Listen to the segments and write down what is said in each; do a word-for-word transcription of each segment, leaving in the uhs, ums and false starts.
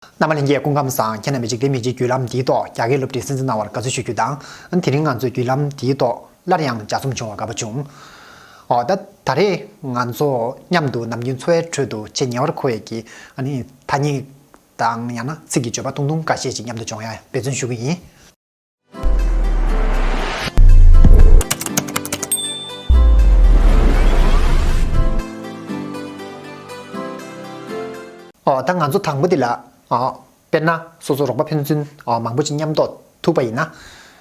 རྣམ་པ་ལྷན་རྒྱས་སྐུ་ཁམས་བཟང་། ཁྱེད་རྣམ་པས་འཇིག་རྟེན་མི་ཚེའི་བརྒྱུད་ལམ་འདིའི་ཐོག་རྒྱ་སྐད་སློབ་ཁྲིད་གསན་གཟིགས་གནང་བར་དགའ་བསུ་ཞུ་རྒྱུ་དང་། དེ་རིང་ང་ཚོའི་བརྒྱུད་ལམ་འདིའི་ཐོག་སླར་ཡང་ལྗགས་རྩོམ་བྱུང་བ་དགའ་པོ་བྱུང་། ཨོ་ད་ད་རེས་ང་ཚོ་མཉམ་དུ་ནམ་རྒྱུན་འཚོ་བའི་ཁྲོད་དུ་ཆེས་ཉེ་བར་མཁོ་བའི་གི་ཨ་ནི་ཐ་སྙད་དང་ཡང་ན་ཚིག་གི་བརྗོད་པ་ཐུང་ཐུང་འགའ་ཤས་ཅིག་མཉམ་དུ་སྦྱོང་ཡ་འབད་བརྩོན་ཞུ་གི་ཡིན། ཨོ་ད་ང་ཚོ་དང་པོ་འདི་ལ། ཨོ་དཔེར་ན་སོ་སོ་རོགས་པ་ཕན་ཚུན་ཨོ་མང་པོ་ཅིག་མཉམ་གཏོགས་ཐུབ་པ་ཡིན་ན།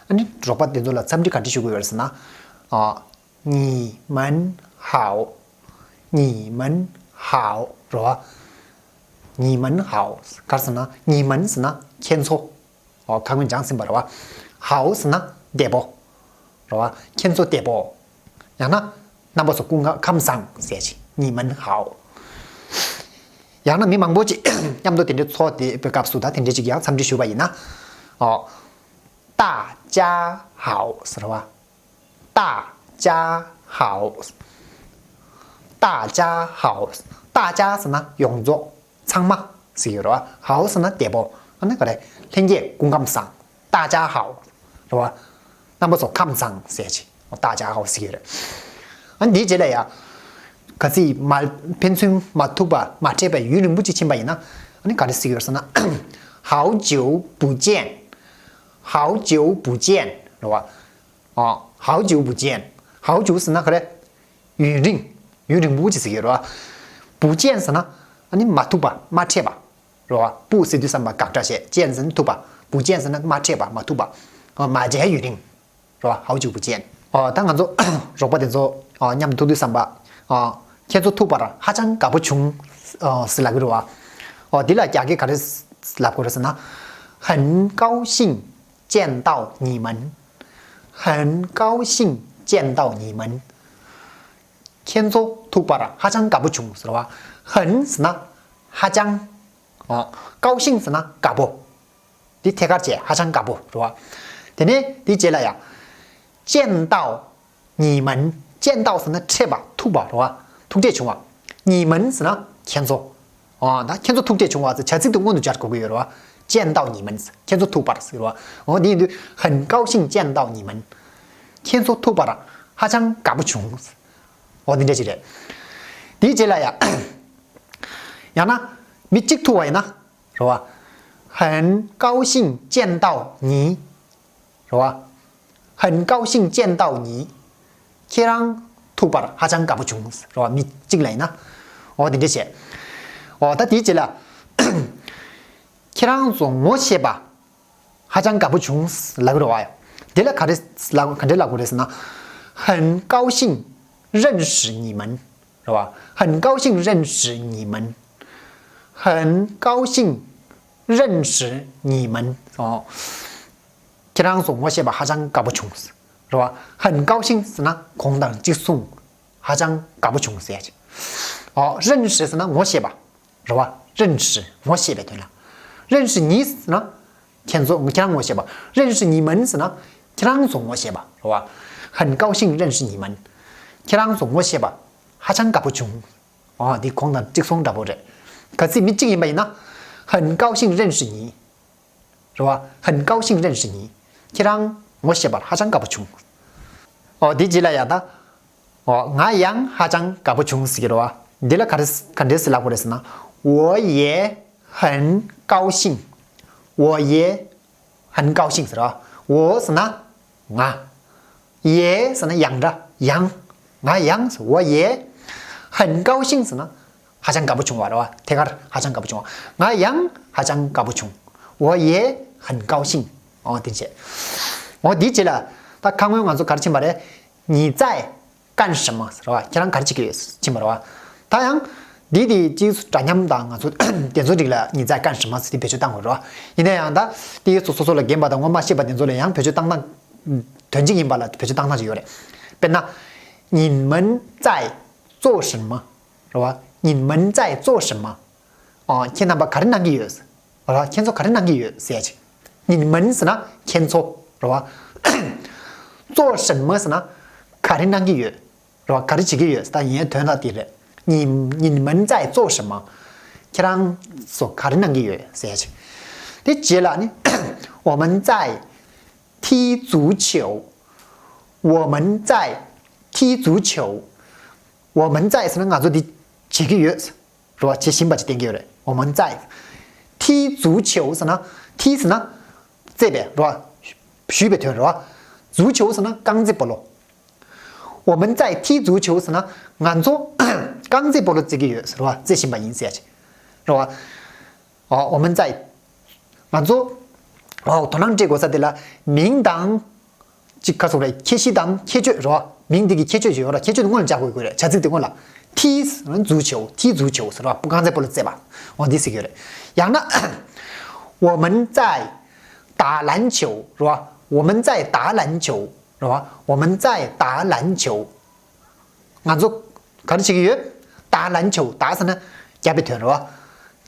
ཨ་ནི་རོགས་པ་དེ་ཚོ་ལ་འཚམས་འདྲི་ག་འདྲ་ཞུ་དགོས་ཡོད་ཟེར་ན། ཨོ་你们好། 你们好 རོ། 你们好 ག་རེ་ཟེར་ན། 你们 ཟེར་ན་ཁྱེད་ཚོ། ཨོ་ཁ་སྔོན་སྦྱངས་ཟིན་པ་རེད་བ། 好 ཟེར་ན་བདེ་པོ། རེད་བ། ཁྱེད་ཚོ་བདེ་པོ། ཡང་ན་རྣམ་པ་ཚོ་སྐུ་ཁམས་བཟང་ཟེར་ཅིག 你们好། ཡང་ན་མི་མང་པོ་ཅིག་མཉམ་དུ་དེ་འདྲའི་ཚོགས་དེ་བའི་སྐབས་སུ་ད་དེ་འདྲའི་ཅིག་ཡང་འཚམས་འདྲི་ཞུས་པ་ཡིན་ན། ཨོ། 大家好 ཟེར་བ། 大家好། 大家好། 大家 ཟེར་ན་ཡོངས་རྫོགས། ཚང་མ་ཟེར་གྱི་ཡོད་རེད་བ། 好 ཟེར་ན་བདེ་པོ། ཨ་ནི་ག་རེ། ལྷན་རྒྱས་སྐུ་ཁམས་བཟང་། 大家好 རེད་བ། རྣམ་པ་ཚོ་ཁམས་བཟང་ཟེར་ཅིག 大家好 ཟེར་གྱི་ཡོད་རེད། ཨ་ནི་དེའི་རྗེས་ལ་ཡ། གལ་སྲིད་མ་ཕན་ཚུན་མ་ཐུག་པ་མ་འཕྲད་པའི་ཡུན་རིང་པོ་ཅིག་ཕྱིན་པ་ཡིན་ན། ཨ་ནི་ག་རེ་ཟེར་གྱི་ཡོད་རེད་ཟེར་ན། 好久不见། 好久不见 རེད་བ། ཨ། 好久不见། 好久 ཟེར་ན་ག་རེ། ཡུན་རིང་། ཡུན་རིང་པོ་ཅིག་ཟེར་གྱི་རེད་བ། 不见 ཟེར་ན་ཨ་ནི་མ་ཐུག་པ་མ་འཕྲད་པ་རེད་བ། 不 ཟེར་དུས་ཙམ་པ་དགག་སྒྲ་བྱས། 见 ཟེར་ན་ཐུག་པ། 不见 ཟེར་ན་མ་འཕྲད་པ་མ་ཐུག་པ། ཨ། མ་མཇལ་ཡུན་རིང་རེད་བ། 好久不见། ཨ། ད་ང་ཚོ་རོགས་པ་དེ་ཚོ་ཨ་མཉམ་དུ་ཐུག་དུས་ཙམ་པ། ཨ། ཁྱེད་ཚོ་ཐུག་པར་ཧ་ཅང་དགའ་པོ་བྱུང་། ཨ། ཟེར་ལབ་ཀྱི་རེད་བ། ཨ། འདི་ལ་རྒྱ་སྐད་ག་རེ་ལབ་དགོས་རེད་ཟེར་ན། 很高兴 见到你们། 很高兴见到你们། ཁྱེད་ཚོ་ཐུག་པར་ཧ་ཅང་དགའ་པོ་བྱུང་ཟེར་བ། 很 ཟེར་ན་ཧ་ཅང་། ཨ། 高兴 ཟེར་ན་དགའ་པོ། འདི་ཐད་ཀར་བྱས་ཧ་ཅང་དགའ་པོ་རེད་བ། དེ་ནས་འདི་རྗེས་ལ་ཡ། 见到 你们། 见到 ཟེར་ན་འཕྲད་པ་ཐུག་པ་རེད་བ། ཐུག་འཕྲད་བྱུང་བ། 你们 ཟེར་ན་ཁྱེད་ཚོ། ཨ། ད་ཁྱེད་ཚོ་ཐུག་འཕྲད་བྱུང་བ་ཟེར་བྱ་ཚིག་ཏུ་སྔོན་དུ་སྦྱར་དགོས་ཀྱི་ཡོད་རེད་བ། 见到你们། ཁྱེད་ཚོ་ཐུག་པར་ཟེར་བ། འོ་འདི་ཡིན་དུས། 很高兴见到你们། ཁྱེད་ཚོ་ཐུག་པར་ཧ་ཅང་དགའ་པོ་བྱུང་། འོ་འདི་འདྲ་ཅིག་རེད། དེའི་རྗེས་ལ་ཡ། ཡང་ན་མི་གཅིག་ཐུག་པ་ཡིན་ན། རེད་བ། 很高兴见到你། རེད་བ། 很高兴见到你། ཁྱེད་རང་ཐུག་པར་ཧ་ཅང་དགའ་པོ་བྱུང་། རེད་བ། མི་གཅིག་ལ་ཡིན་ན། འོ་དེ་འདྲ་བྱས། འོ་ད་དེའི་རྗེས་ལ། ཁྱེད་རང་ཚོ་ངོ་ཤེས་པ་ཧ་ཅང་དགའ་པོ་བྱུང་ལབ་ཀྱི་རེད་བ། དེ་ལ་ག་རེ་ལབ། ག་འདྲས་ལབ་དགོས་རེད་ཟེར་ན། 很高兴认识你们། རེད་བ། 很高兴认识你们། 很高兴认识你们། ཨོ། ཁྱེད་རང་ཚོ་ངོ་ཤེས་པ་ཧ་ཅང་དགའ་པོ་བྱུང་། རེད་བ། 很高兴 ཟེར་ན་གོང་དང་གཅིག་མཚུངས། ཧ་ཅང་དགའ་པོ་བྱུང་ཟེར་ཡ་ཅིག་ཨོ། 认识 ཟེར་ན་ངོ་ཤེས་པ། རེད་བ། 认识 ངོ་ཤེས་པའི་དོན་ལ། 认识你 ཟེར་ན། ཁྱེད་ཚོ་ཁྱེད་རང་ངོ་ཤེས་པ། 认识你们 ཟེར་ན། ཁྱེད་རང་ཚོ་ངོ་ཤེས་པ་རེད་བ། 很高兴认识你们། ཁྱེད་རང་ཚོ་ངོ་ཤེས་པ་ཧ་ཅང་དགའ་པོ་བྱུང་། ཨོ། འདི་གོང་དང་གཅིག་མཚུངས་འདྲ་པོ་རེད། གལ་སྲིད་མི་གཅིག་ཡིན་པ་ཡིན་ན། 很高兴认识你། རེད་བ། 很高兴认识你། ཁྱེད་རང་ངོ་ཤེས་པར་ཧ་ཅང་དགའ་པོ་བྱུང་། ཨོ། འདི་རྗེས་ལ་ཡ་ད། ཨོ། ང་ཡང་ཧ་ཅང་དགའ་པོ་བྱུང་ཟེར་གྱི་རེད་བ། འདི་ལ་ག་རེ་ག་འདྲས་སེ་ལབ་དགོས་རེད་ཟེར་ན། 我也很高兴། 我也很高兴 ཟེར་བ། 我 ཟེར་ན་ང་། 也 ཟེར་ན་ཡང་འདྲ། ཡང་། ང་ཡང་ཟེར། 我也很高兴 ཟེར་ན། ཧ་ཅང་དགའ་པོ་བྱུང་བ་རེད་བ། ཐད་ཀར་ཧ་ཅང་དགའ་པོ་བྱུང་བ། ང་ཡང་ཧ་ཅང་དགའ་པོ་བྱུང་། 我也很高兴། ཨོ་དེ་བྱས། ཨོ་དེའི་རྗེས་ལ་ད་ཁ་སྔོན་ང་ཚོ་ག་རེ་ཕྱིན་པ་རེད། 你在干什么 ཟེར་བ། ཁྱེད་རང་ག་རེ་བྱེད་ཀྱི་ཡོད་ཕྱིན་པ་རེད་བ། ད་ཡང་འདི་དེ་གཅིག་འདྲ་མཉམ་དང་ང་ཚོ་དེ་ཚོ་འགྲིག་ལ། 你在干什么 ཟེར་དེ་བེད་སྤྱོད་བཏང་དགོས་རེད་བ། ཡིན་ན་ཡང་ད་དེ་སོ་སོ་ལ་རྒན་པ་དང་ངོ་མ་ཤེས་པ་དེ་ཚོ་ལ་ཡང་བེད་སྤྱོད་བཏང་སྟངས་དོན་གཅིག་ཡིན་པ་ལ་བེད་སྤྱོད་བཏང་སྟངས་ཅིག་ཡོད་རེད། དཔེར་ན། 你们在做什么 རེད་བ། 你们在做什么། ཨོ། ཁྱེད་རྣམ་པ་ག་རེ་གནང་གི་ཡོད། རེད་བ། ཁྱེད་ཚོ་ག་རེ་གནང་གི་ཡོད་ཟེར་ཡ་ཅིག 你们 ཟེར་ན་ཁྱེད་ཚོ་རེད་བ། 做什么 ཟེར་ན་ག་རེ་གནང་གི་ཡོད། རེད་བ། ག་རེ་བྱེད་ཀྱི་ཡོད། ད་ཡིན་དོན་དག་དེ་རེད། 你你们在做什么། ཁྱེད་རང་ཚོ་ག་རེ་གནང་གི་ཡོད་ཟེར་ཡ་ཅིག་དེ་རྗེས་ལ་ནི། 我们在踢足球། 我们在踢足球། 我们在ཟེར་ན་ང་ཚོ་འདི་བྱེད་ཀྱི་ཡོད། རེད་བ། བྱེད་བཞིན་པ་ཅིག་བསྟན་གྱི་ཡོད་རེད། 我们在踢足球ཟེར་ན། 踢ཟེར་ན། རྩེད་པའི་རེད་བ། གཞུས་པའི་དོན་རེད་བ། 足球ཟེར་ན་རྐང་རྩེད་སྤོ་ལོ། 我们在踢足球ཟེར་ན་ང་ཚོ་རྐང་རྩེད་སྤོ་ལོ་རྩེད་ཀྱི་ཡོད་རེད་བ། རྩེད་བཞིན་པ་ཡིན་ཟེར་ཡ་ཅིག་རེད་བ། ཨོ། 我们在ང་ཚོ། ཨོ། དོ་སྣང་སྤྲད་དགོས་ས་དེ་ལ་མིང་དང་། ཅིག་ག་སོགས་རེད། ཁྱད་གཞི་དང་ཁྱད་ཆོས་རེད་བ། མིང་འདི་གི་ཁྱད་ཆོས་ཅིག་ཡོད་ར། ཁྱད་ཆོས་དེ་སྔོན་ལ་སྦྱར་དགོས་ཀྱི་རེད། བྱ་ཚིག་དེ་སྔོན་ལ། 踢ཟེར་ན་足球། 踢足球ཟེར་བ། རྐང་རྩེད་སྤོ་ལོ་རྩེད་པ། འོ་འདི་ཟེར་གྱི་ཡོད་རེད། ཡང་ན། 我们在打篮球རེད་བ། 我们在打篮球རེད་བ། 我们在打篮球ང་ཚོ་ག་རེ་བྱེད་ཀྱི་ཡོད། 打篮球། 打ཟེར་ན་རྒྱབ་པའི་དོན་རེད་བ།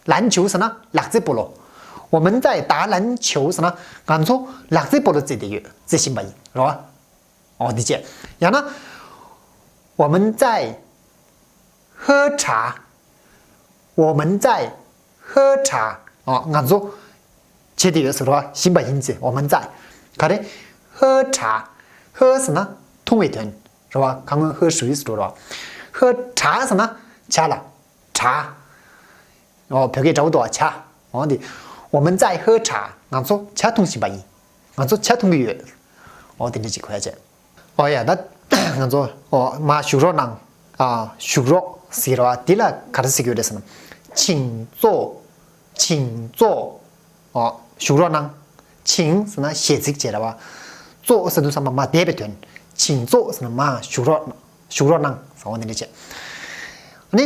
篮球ཟེར་ན་ལག་རྩེད་སྤོ་ལོ། 我们在打篮球ཟེར་ན་ང་ཚོ་ལག་རྩེད་སྤོ་ལོ་རྩེད་བསྡད་ཡོད། རྩེད་བཞིན་པ་ཡིན་རེད་བ། འོ་འདི་བྱས། ཡང་ན། 我们在喝茶། 我们在喝茶ཨོ། ང་ཚོ་བྱེད་དེ་ཡོད་ཟེར་རོ། བཞིན་པ་ཡིན་ཟེར། 我们在ག་རེ། 喝茶། 喝ཟེར་ན་འཐུང་བའི་དོན་རེད་བ། ཁ་སྔོན་喝水ཟེར་རོ། 喝茶ཟེར་ན་ཇ་ལ། 茶ཨོ། བོད་སྐད་འདྲ་བོ་འདུག་བ། ཇ། ཨོ་འདི། 我们在喝茶ང་ཚོ་ཇ་འཐུང་བཞིན་པ་ཡིན། ང་ཚོ་ཇ་འཐུང་གི་ཡོད། ཨོ་དེ་འདྲ་ཅིག་གོ་ཡ་བྱས། ཨོ་ཡ། ད་ང་ཚོ་ཨོ་མར་བཞུགས་རོགས་གནང་། ཨ། བཞུགས་རོགས་ཟེར་གྱི་རེད་བ། འདི་ལ་ག་རེ་ཟེར་གྱི་ཡོད་རེད་ཟེར་ན། 请坐། 请坐། ཨོ་བཞུགས་རོགས་གནང་། 请ཟེར་ན་ཞལ་གཟིགས་བྱས་རེད་བ། 坐ཟེར་དུས་ཙམ་པ་མར་བསྡད་པའི་དོན། 请坐ཟེར་ན་མར་བཞུགས་རོགས། བཞུགས་རོགས་གནང་ཟེར་བ་འདི་འདྲ་བྱས། ཨ་ནི།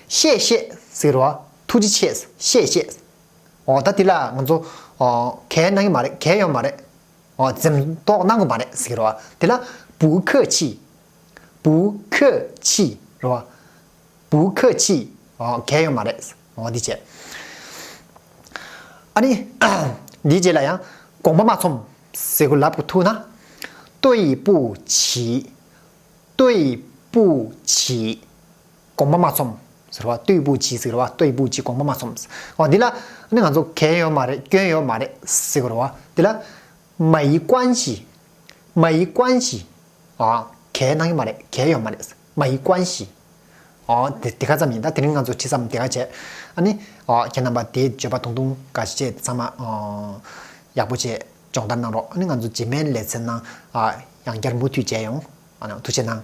谢谢ཟེར་གྱི་རེད་བ། ཐུགས་རྗེ་ཆེ། 谢谢། ཨོ་ད་འདི་ལ་ང་ཚོ་ཨོ་གལ་གནང་གི་མ་རེད། གལ་ཡོད་མ་རེད། ཨོ་འཛེམ་དོགས་གནང་དགོས་མ་རེད་ཟེར་གྱི་རེད་བ། དེ་ལ་不客气། 不客气རེད་བ། 不客气། ཨོ་གལ་ཡོད་མ་རེད། ཨོ་འདི་བྱས། ཨ་ནི། འདིའི་རྗེས་ལ་ཡང་དགོངས་པ་མ་ཚོམས་ཟེར་གྱི་ལབ་དགོས་ཐུག་ན། 对不起། 对不起། དགོངས་པ་མ་ཚོམས་ཟེར་བ། 对不起ཟེར་བ། 对不起། དགོངས་པ་མ་ཚོམས། འོ་འདི་ལ་ནི་ང་ཚོ་གལ་ཡོད་མ་རེད། སྐྱོན་ཡོད་མ་རེད་ཟེར་དགོས་རེད་བ། འདི་ལ། 没关系། 没关系། ཨ། གལ་གནང་གི་མ་རེད། གལ་ཡོད་མ་རེད། 没关系། ཨ། དེ་དེ་ག་ཙམ་ཡིན། ད་དེ་རིང་ང་ཚོ་ཅི་ཙམ་དེ་ག་བྱས། ཨ་ནི། ཨ། ཁྱེད་རྣམ་པ་དེའི་བརྗོད་པ་དུང་དུང་འགའ་ཤས་ཚང་མ། ཨ། ཡག་པོ་བྱས་སྦྱོང་བརྡར་གནང་རོགས། ཨ་ནི་ང་ཚོ་རྗེས་མའི་ལེ་ཚན་ནང་། ཨ། ཡང་བསྐྱར་མུ་མཐུད་མཇལ་ཡོང་། ཨ་ནི་ཐུགས་རྗེ་གནང་།